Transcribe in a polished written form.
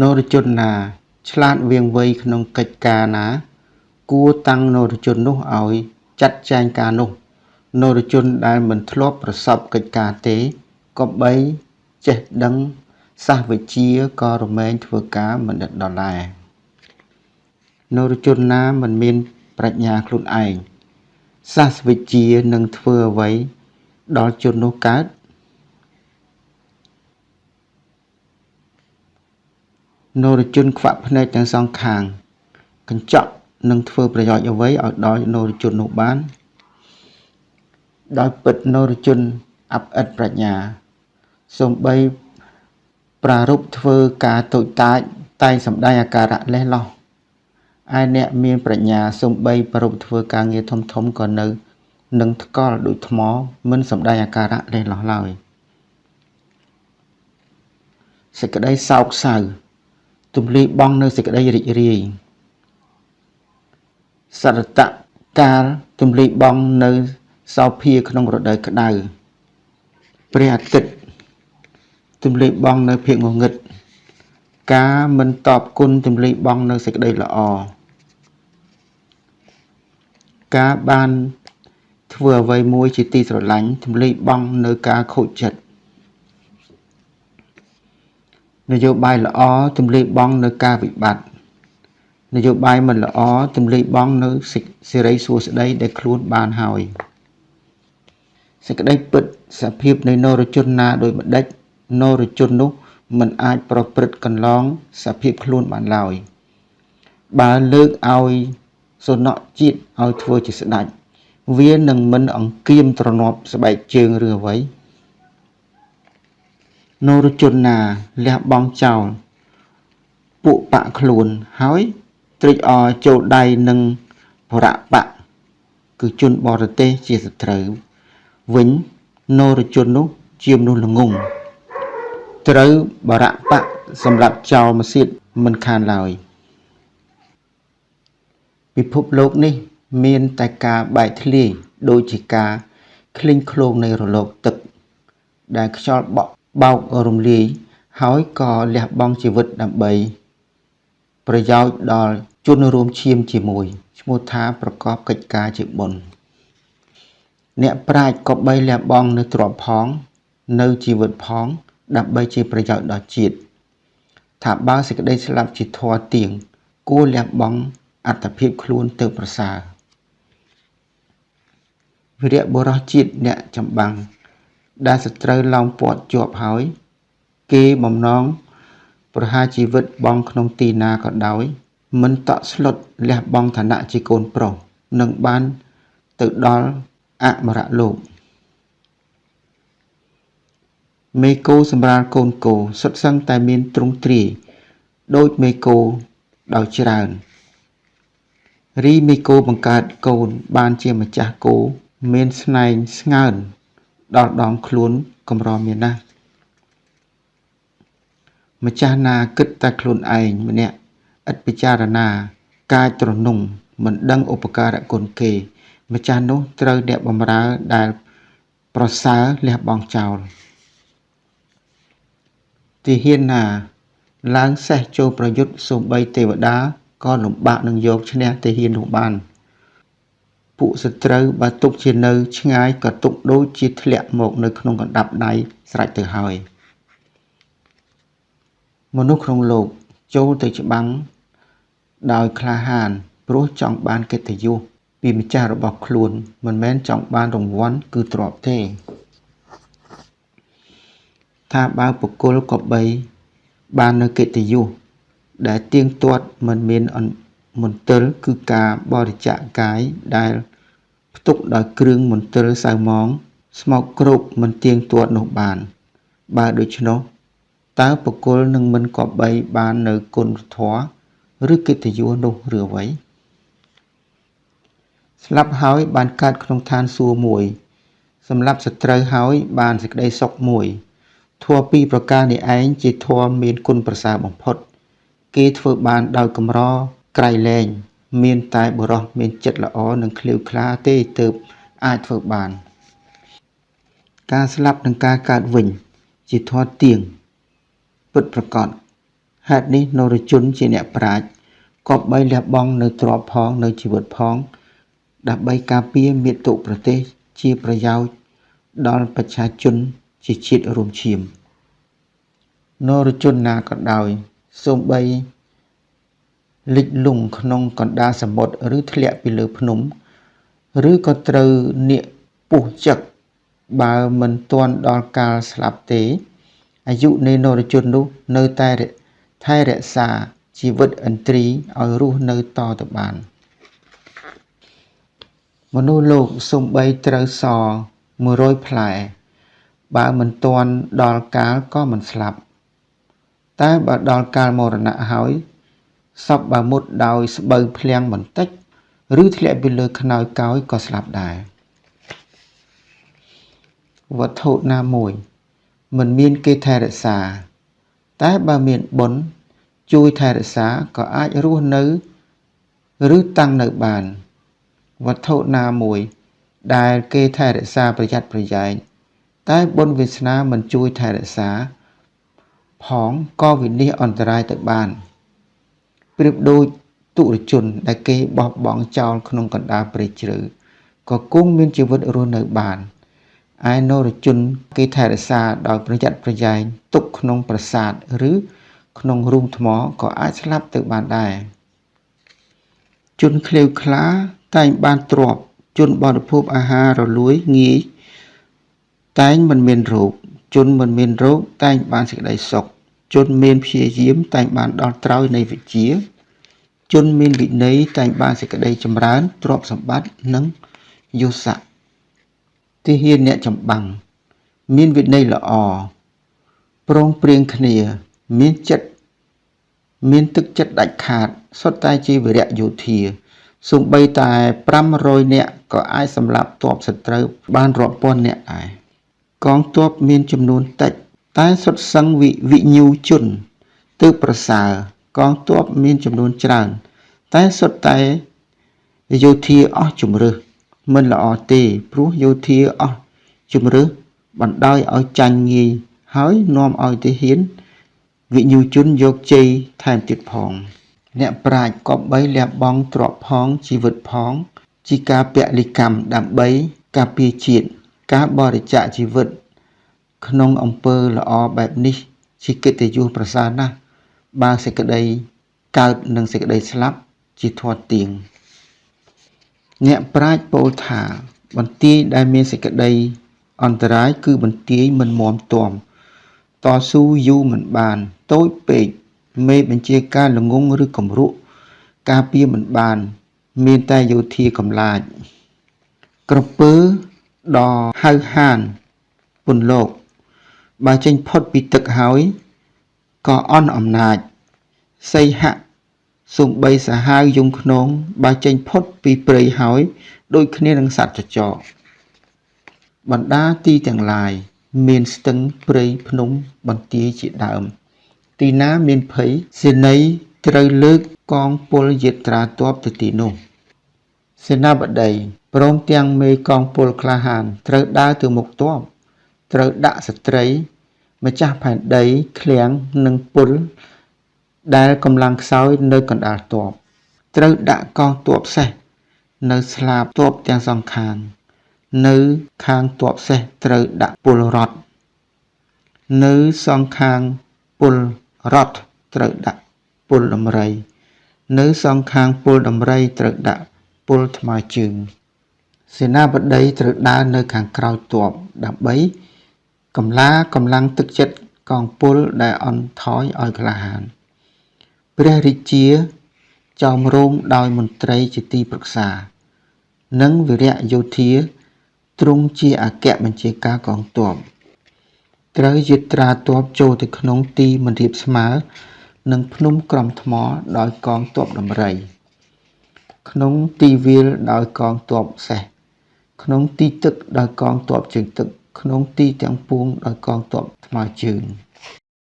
នរជនណា ឆ្លាតវាងវៃក្នុងកិច្ចការណា គួរតាំងនរជននោះឲ្យចាត់ចែងការនោះ នរជនដែលមិនធ្លាប់ប្រសពកិច្ចការទេ គប្បីចេះដឹងសាស្ត្រវិជ្ជាក៏រមែងធ្វើការមិនដិតដល់ដែរ នរជនណាមិនមានប្រាជ្ញាខ្លួនឯង សាស្ត្រវិជ្ជានឹងធ្វើអ្វីដល់ជននោះកើត នរជនខ្វាក់ភ្នែកទាំងសងខាង កញ្ចក់នឹងធ្វើប្រយោជន៍អ្វីឲ្យដល់នរជននោះបាន ដោយពិតនរជនអាប់ឥតប្រាជ្ញា សូម្បីប្រារព្ធធ្វើការតូចតាចតែងសម្ដែងអាការៈលេះលោះ ឯអ្នកមានប្រាជ្ញាសូម្បីប្រារព្ធធ្វើការងារធំៗក៏នៅនឹងថ្កល់ដូចថ្មមិនសម្ដែងអាការៈលេះលោះឡើយ សេចក្តីសោកសៅទម្លាយបង់នៅសេចក្តីរីករាយ សរតកាលទម្លាយបង់នៅសោភាក្នុងរដូវក្តៅ ព្រះអាទិត្យទម្លាយបង់នៅភាពងងឹត ការមិនតបគុណទម្លាយបង់នៅសេចក្តីល្អ ការបានធ្វើអ្វីមួយជាទីស្រឡាញ់ទម្លាយបង់នៅការខូចចិត្ត នយោបាយល្អទម្លាយបង់នៅការវិបត្តិ នយោបាយមិនល្អទម្លាយបង់នៅសិរីសួស្តីដែលខ្លួនបានហើយ សេចក្តីពិតសភាពនៃនរជនណាដោយម្ដេច នរជននោះមិនអាចប្រព្រឹត្តកន្លងសភាពខ្លួនបានឡើយ បើលើកឲ្យសំណក់ជាតិឲ្យធ្វើជាស្ដេច វានឹងមិនអង្គៀមទ្រនាប់ស្បែកជើងឬអ្វី នរជនណាលះបង់ចោលពួកបកខ្លួនហើយត្រេកអរចូលដៃនឹងបរបៈគឺជនបរទេសជាសត្រូវវិញ នរជននោះជាមនុស្សល្ងង់ត្រូវបរបៈសម្រាប់ចោលមសៀតមិនខានឡើយ ពិភពលោកនេះមានតែការបែកធ្លាយដូចជាការឃ្លីងឃ្លោងនៃរលកទឹក ដែលខ្យល់បក់បោករំលាយហើយក៏លះបង់ជីវិតដើម្បីប្រយោជន៍ដល់ជនរួមឈាមជាមួយ ឈ្មោះថាប្រកបកិច្ចការជាបុណ្យ អ្នកប្រាជ្ញក៏បីលះបង់នៅទ្រព្យផង នៅជីវិតផង ដើម្បីជាប្រយោជន៍ដល់ជាតិ ថាបើសេចក្តីស្លាប់ជាធម៌ទៀង គួរលះបង់អត្តភាពខ្លួនទៅប្រសើរ វីរៈបុរសជាតិអ្នកចម្បាំង ដែលសត្រូវឡោមព័ទ្ធជាប់ហើយ គេបំណងប្រហារជីវិតបង់ក្នុងទីណាក៏ដោយ មិនតក់ស្លុតលះបង់ឋានៈជាកូនប្រុស នឹងបានទៅដល់អមរលោក មេគោសម្រាលកូនគោសុទ្ធសឹងតែមានទ្រង់ទ្រាយដូចមេគោដោយច្រើន រីមេគោបង្កើតកូនបានជាម្ចាស់គោមានស្នែងស្ងើនដល់ដងខ្លួនកម្រមានណាស់ ម្ចាស់ណាគិតតែខ្លួនឯងម្នាក់ឥតពិចារណាកាចទ្រនំមិនដឹងឧបការៈគុណគេ ម្ចាស់នោះត្រូវអ្នកបម្រើដែលប្រសើរលះបង់ចោល ទាហានណាឡើងសេះចូលប្រយុទ្ធសូម្បីទេវតាក៏លំបាកនឹងយកឈ្នះទាហាននោះបាន ពួកសត្រូវបើទុកជានៅឆ្ងាយក៏ទុកដូចជាធ្លាក់មកនៅក្នុងកណ្ដាប់ដៃស្រេចទៅហើយ មនុស្សក្នុងលោកចូលទៅច្បាំងដោយក្លាហានព្រោះចង់បានកិត្តិយសពីម្ចាស់របស់ខ្លួនមិនមែនចង់បានរង្វាន់គឺទ្រព្យទេ ថាបើបុគ្គលក៏បីបាននៅកិត្តិយសដែលទៀងទាត់មិនមានមន្ទិលគឺការបរិច្ចាគកាយដែលផ្ទុកដោយគ្រឿងមន្ទិលសៅហ្មងស្មោកគ្រោកមិនទៀងទាត់នោះបាន បើដូច្នោះតើបុគ្គលនឹងមិនគប្បីបាននៅគុណធម៌ឬកិត្តិយសនោះឬអ្វី ស្លាប់ហើយបានកើតក្នុងឋានសួគ៌មួយ សម្លាប់សត្រូវហើយបានសេចក្តីសុខមួយ ធម៌ពីរប្រការនេះឯងជាធម៌មានគុណប្រសើរបំផុត គេធ្វើបានដោយកម្រក្រៃលែង មានតែបុរសមានចិត្តល្អនិងក្លៀវក្លាទេទើបអាចធ្វើបាន ការស្លាប់និងការកើតវិញជាធម៌ទៀងពិតប្រាកដ ហេតុនេះនរជនជាអ្នកប្រាជ្ញគប្បីលះបង់នូវទ្រព្យផងនូវជីវិតផងដើម្បីការពារមាតុប្រទេសជាប្រយោជន៍ដល់ប្រជាជនជាជាតិរួមឈាមនរជនណាក៏ដោយសូម្បីលិចលង់ក្នុងកណ្ដាលសមុទ្រឬធ្លាក់ពីលើភ្នំឬក៏ត្រូវនាគពស់ចឹកបើមិនទាន់ដល់កាលស្លាប់ទេអាយុនៃនរជននោះនៅតែថែរក្សាជីវិតឥន្ទ្រីឲ្យរស់នៅតទៅបានមនុស្សលោកសូម្បីត្រូវស100ផ្លែបើមិនទាន់ដល់កាលក៏មិនស្លាប់តែបើដល់កាលមរណៈហើយសពបើមុតដោយស្បូវភ្លាំងបន្តិចឬធ្លាក់ពីលើខ្នើយកោយក៏ស្លាប់ដែរវត្ថុណាមួយមិនមានគេថែរក្សាតែបើមានបុណ្យជួយថែរក្សាក៏អាចរស់នៅឬតាំងនៅបានវត្ថុណាមួយដែលគេថែរក្សាប្រយ័ត្នប្រយែងតែបុណ្យវាសនាមិនជួយថែរក្សាផងក៏វិនាសអន្តរាយទៅបានប្រៀបដូចទុរជនដែលគេបោះបង់ចោលក្នុងកណ្ដាលព្រៃជ្រៅក៏គង់មានជីវិតរស់នៅបានឯនរជនគេថែរក្សាដោយប្រយ័ត្នប្រយែងទុកក្នុងប្រាសាទឬក្នុងរូងថ្មក៏អាចស្លាប់ទៅបានដែរជនឃ្លាវខ្លាតែងបានទ្រព្យជនបរិភោគអាហាររលួយងាយតែងមិនមានរោគជនមិនមានរោគតែងបានសេចក្តីសុខជនមានព្យាយាមតែងបានដល់ត្រើយនៃវិជ្ជាជនមានវិន័យតែងបានសេចក្តីចម្រើនទ្រព្យសម្បត្តិនិងយសស័ក្តិទាហានអ្នកចម្បាំងមានវិន័យល្អព្រមព្រៀងគ្នាមានចិត្តមានទឹកចិត្តដាច់ខាតសុទ្ធតែជាវីរៈយោធាសូម្បីតែ500នាក់ក៏អាចសម្លាប់ទ័ពសត្រូវបានរាប់ពាន់នាក់ដែរកងទ័ពមានចំនួនតិចតែសុទ្ធសឹងវិញ្ញូជនទើបប្រសើរកងទ័ពមានចំនួនច្រើនតែសុទ្ធតែយោធាអស់ជំរើសមិនល្អទេព្រោះយោធាអស់ជំរើសបណ្ដោយឲ្យចាញ់ងាយហើយនាំឲ្យទាហានវិញ្ញូជនយកជ័យថែមទៀតផងអ្នកប្រាជ្ញគប្បីលះបង់ទ្រព្យផងជីវិតផងជាការពលិកម្មដើម្បីការពារជាតិការបរិច្ចាគជីវិតក្នុងអំពើល្អបែបនេះជាកិត្តិយសប្រសើរណាស់បើសេចក្តីកើតនិងសេចក្តីស្លាប់ជាធម៌ទៀងអ្នកប្រាជ្ញពោលថាបន្ទាយដែលមានសេចក្តីអន្តរាយគឺបន្ទាយមិនមាំទាំតស៊ូយូរមិនបានតូចពេកមេបញ្ជាការល្ងង់ឬគំរក់ការពារមិនបានមានតែយោធាកំឡាចក្រពើដ៏ហៅហានពន្លកបើចេញផុតពីទឹកហើយក៏អន់អំណាចសីហៈសូម្បីសាហាវយងខ្នងបើចេញផុតពីព្រៃហើយដូចគ្នានឹងសត្វចចកបណ្ដាទីទាំងឡាយមានស្ទឹងព្រៃភ្នំបន្ទាយជាដើមទីណាមានភ័យសេនីយ៍ត្រូវលើកកងពលយាត្រាទ័ពទៅទីនោះសេនាបតីព្រមទាំងមេកងពលក្លាហានត្រូវដើរទៅមុខទ័ពត្រូវដាក់ស្ត្រីម្ចាស់ផែនដីឃ្លាំងនិងពលដែលកម្លាំងខ្សោយនៅកណ្ដាលទ័ពត្រូវដាក់កងទ័ពសេះនៅស្លាបទ័ពទាំងសងខាងនៅខាងទ័ពសេះត្រូវដាក់ពលរដ្ឋនៅសងខាងពលរដ្ឋត្រូវដាក់ពលដំរីនៅសងខាងពលដំរីត្រូវដាក់ពលថ្មើរជើងសេនាបតីត្រូវដើរនៅខាងក្រោយទ័ពដើម្បីកម្លាកម្លាំងទឹកចិត្តកងពលដែលអន់ថយឲ្យក្លាហានព្រះរាជាចោមរោមដោយមន្ត្រីជាទីប្រឹក្សានិងវីរៈយោធាទ្រង់ជាអគ្គបញ្ជាការកងទ័ពត្រូវយាត្រាទ័ពចូលទៅក្នុងទីមិនរាបស្មើនិងភ្នំក្រំថ្មដោយកងទ័ពដំរីក្នុងទីវាលដោយកងទ័ពសេះក្នុងទីទឹកដោយកងទ័ពជើងទឹកក្នុងទីទាំងពួងដោយកងទ័ពថ្មើរជើង។